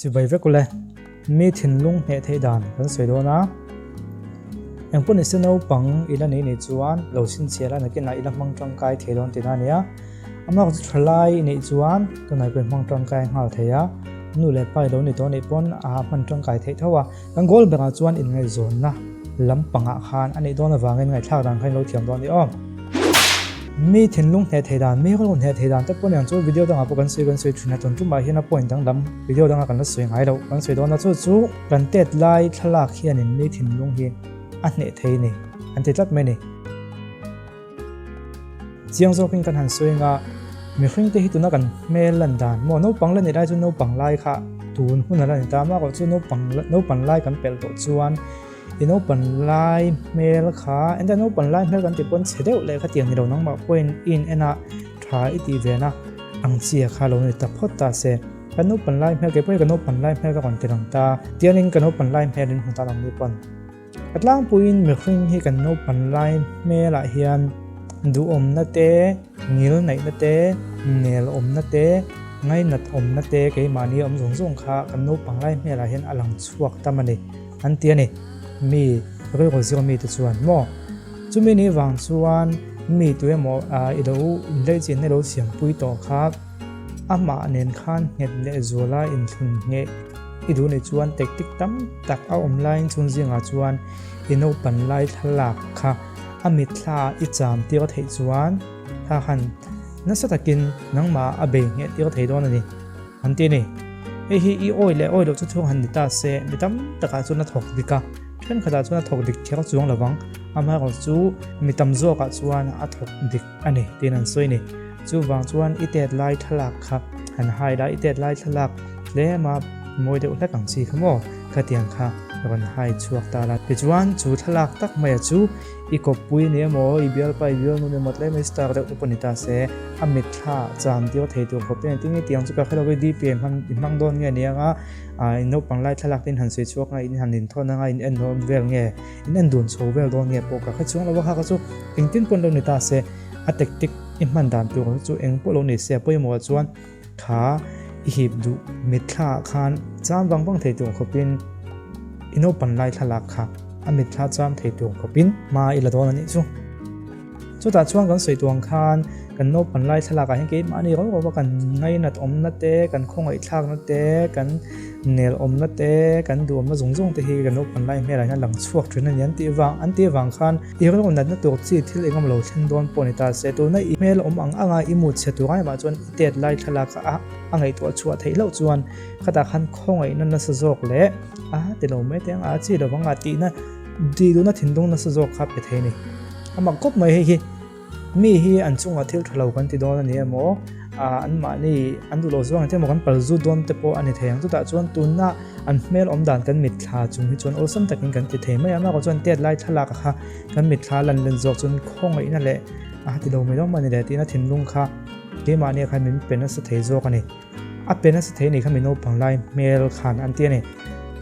Chibai vek ule, mi thinlung hneh theih dan kan sawi dawn a. Engpawh nise naupang i la nei nei chuan lo chhinchhiah la nakinah i la hmang tangkai thei dawn tihna a nia. Amah chu thalai i neih chuan tunah pawh i hmang tangkai nghal thei a, nu leh pa i lo ni tawh anih pawn a hman tangkai theih tho a. Kan goal berah chuan inngaihzawnna lampangah khan a neih dawn avangin ngaihthlak dan kha in lo thiam dawn a ni aw. Mi thinlung hneh thei dan, mi rilru hneh thei dan te pawh niang chu video dangah pawh kan sawi kan sawi thin a, tun tumah hian a point danglam video dangah kan la sawi ngai loh kan sawi dawn a, chu chu kan tet lai thlalak hianin mi thinlung hi a hneh thei a ni an ti tlat mai a ni. Chiang zawkin kan han sawi anga mihring te hi tuna kan hmel lan dan maw naupang la nih lai chu naupang lai kha tun hun a la ni ta a, amaherawhchu naupang naupan lai kan pelh tawh chuan I naupan lai hmel kha eng naupan lai hmel kan tih pawn chhe deuh leh khatiang ni lo nangmah pawhin i in en a tha i tih ve na ang chi a kha lo ni ta phawt ta se kan naupan lai hmel kei pawh hi ka naupan lai hmel ka rawn ti lang ta tiangin ka naupan lai hmel in hmu ta lang ni pawn ka tlangpuiin mihring hi kan naupan lai hmelah hian duhawmna te ngil neihna te nel awmna te ngainat awmna te keimahni awm zawng zawng kha kan naupang lai hmelah hian a lang chhuak tam a ni. An ti a ni. Mi rilru zir mite chuan maw? Chumi ni vang chuan mi tu emaw i lo inlaichinna i lo siampui tawh kha amah nen khan nghet leh zuala inthlun ngheh i duh nih chuan tactic tam tak a awm laiin chung zingah chuan i naupan lai thlalak kha a mitthla i cham tir theih chuan kha khan nasa takin nangmah a bei ngheh tir thei dawn a ni. An ti a ni. Hei hi i awi leh awi loh chu chhung han ni ta se, mi tam takah chuan a thawk dik a, thenkhatah chuan a thawk dik kher chuang lo vang. Amaherawh chu mi tam zawkah chuan a thawk dik a ni tiin an sawi a ni. Chuvang chuan i tet lai thlalak kha han hai la, i tet lai thlalak tlem a mawi deuh hlek ang chi kha maw khatiang kha rawn hai chhuak ta la. Tichuan chu thlalak tak maia chu I kawppui ni emaw, i bialpa, i bialnu ni emaw tlem i star deuh te pawh ni ta se, a mitthla cham tir thei tur khawp te engtin nge tiang chu ka hre lo i DP in hman i hmang dawn nge nia nga, ah in naupang lai thlalak te in han sawi chhuak nga in han inthawn anga in en dawn vel nge, in en dun chho vel dawn nge pawh ka hre chuang lo a kha kha chu engtin pawn lo ni ta se, a tactic i hman dan tur chu eng pawh lo ni se a pawimawh ah chuan kha i hip duh mitthla ah khan cham vang vang thei tur khawpin i naupang lai thlalak kha a mitthla cham thei tur khawpin hma i la dawn a nih chu. Chutah chuan kan sawi tuang khan kan naupang lai thlalak ah hian keimahni ro ro a kan ngainat awmna te, kan khawngaihthlakna te, kan nel awmna te, kan duhawmna zawng zawng te hi kan naupang lai hmelah hian a lang chhuak thin a ni an tih vang an tih vang khan I rilru natna tur chi thil engemaw lo thleng dawn pawh ni ta se, tuna i hmel awm ang anga i mut chhe tur aimah chuan i tet lai thlalak a a ngaihtuah chhuah theih loh chuan khatah khan khawngaihna nasa zawk leh a ti lo mai teh ang a chi lovang a tihna tih duhna thinlung nasa zawk kha pe thei a ni. A mak khawp mai hei hi. Mi hi an chungah thil tha lo kan ti dawn a ni emaw, anmahni an duh loh zawng engtin emaw kan pal zut dawn te pawh a ni thei ang. Chutah chuan tunna an hmel awm dan kan mitthla chung hi chuan awlsam takin kan ti thei mai a, amaherawhchu chuan tet lai thlalak kha kan mitthla lan len zawk chuan khawngaihna leh a ti lo mai dawn mah ni le tiin a thinlung kha keimahni khan min pe nasa thei zawk a ni. A pe nasa thei anih kha mi naupang lai hmel khan an ti a ni.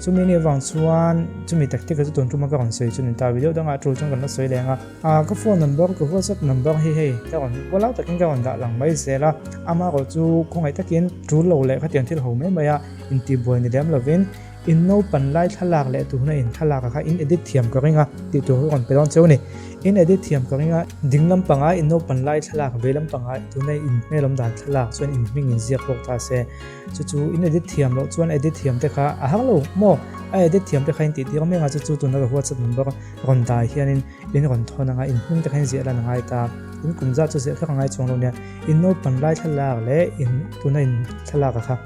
Chumi ni avang chuan chumi tactic chu tun tuma ka rawn sawi chu ni ta video dangah tul chuan kan la sawi leng a. Ah ka phone number ka whatsapp number hi hei ka rawn bualau takin ka rawn dah lang mai zel a, amaherawh chu khawngaih takin tul lo leh khatiang thil ho mai mai a intihbuai ni lem lovin in naupan lai thlalak leh tuna in thlalak ah kha in edit thiam ka ring a tih tur hi rawn pe dawn cheu a ni. In edit thiam ka ring a, ding lampanga in naupan lai thlalak vei lampanga tuna in hmel awm dan thlalak chuan in hming in ziak bawk ta se. Chu chu in edit thiam loh chuan edit thiam te kha a har lo maw? A edit thiam te kha in tih tir mek a, chu chu tuna ka whatsapp number rawn dai hianin in rawn thawn anga in hming te kha in ziah lan a ngai ta. In kum zat chu ziah kher a ngai chuang lo nia. In naupan lai thlalak leh in tuna in thlalak a kha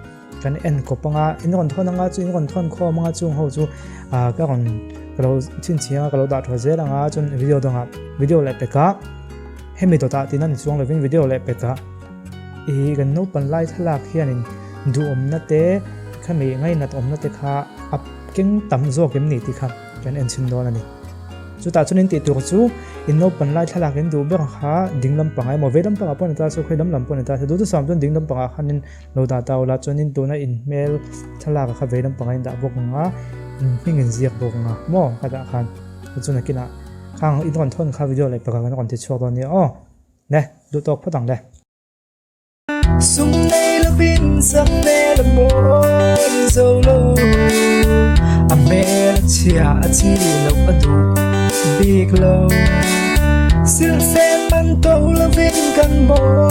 kan en kawp anga in rawn thawn anga chu in rawn thawn khawm anga chung ho chu ah ka rawn ka lo chhinchhiang a ka lo dah tha zel anga chuan video dangah video leh pekah hemi dawtah tina ni chuang lovin video leh pekah Ih kan naupan lai thlalak hianin duhawmna te khami ngainat awmna te kha a keng tam zawk em ni tih kha kan en chhin dawn a ni. Chutah chuan in tih tur chu in naupan lai thlalak in duh ber kha ding lampang emaw vei lampangah pawh ni ta se khawi lam lam pawh ni ta se duhthusam chuan ding lampangah khanin lo dah ta ula chuanin tuna in hmel thlalak kha vei lampangah in dah bawk ang a in hming in ziak bawk ang a maw ka dah khan chuan nakinah khang in rawn thawn kha video leh pakhat kan rawn ti chhuak dawn nia aw. Le, duh tawk phawt ang le. Sum nei lovin sak hmel a mawi zo lo. Hmel a chhia a chi loh a duh bik lo. Silhfen man to lovin kan mawi.